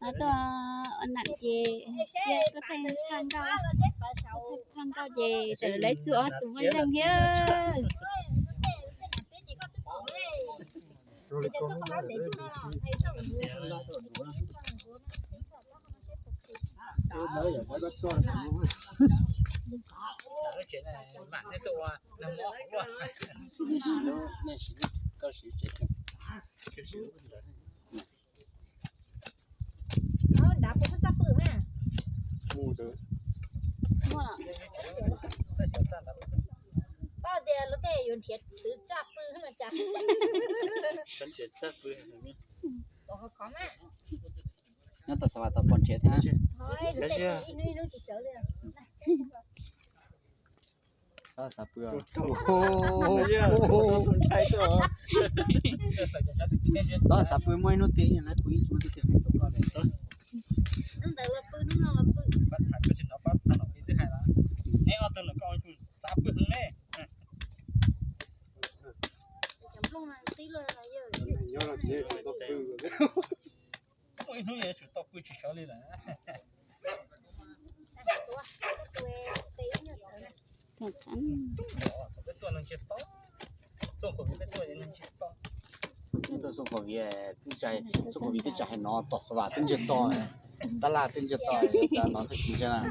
Tuaj ua nam ces thiab tuaj thaij phaj nkauj, tuaj thaij phaj nkauj ces tawm lawv txhua ob tug muaj zeej thiab. Nrad puas muaj txaj pw mas? Muaj. Paub tias luag tej yuav nrhiav twv txaj pw no cas. Nyob tom Xav Vas tau pom nrhiav thiab. Ib hnub ib hnub tsis sawv li. Xav Pw, Xav Pw muaj ib hnub twg lawv pw ib tsis muaj twg tiag. Hnub ntawd los pw, hnub no los pw. Neb ob tug no koj xav pw heev ne. Muaj ib hnub yuav tsum tau pw tsis sawv li lawm. Peb tuaj neeg ntsiag to, Txooj Kaum Viv peb tuaj neeg ntsiag to. Peb tuaj Txooj Kaum Viv, Txooj Kaum Viv twb tsis hais no, tom Xav Vas twb ntsiag to, tab laj twb ntsiag to, no twb tsis ntsiag na.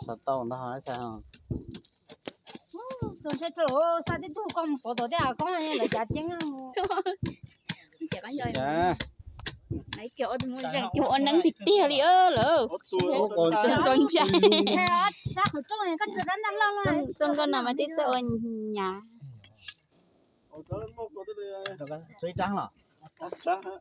Xav tau ntag xav. Txaus ntshai tshaj lawm, xa tej tug koj mus pov tom tej av koob lawv cav ceeb. Ua tus muaj zeej cuag ua neeb tiag tiag li lawm. Txaus ntshai. Txoj nkauj no mas twb txawj ua nyav. Txawj ib rab los? Txawj ib rab.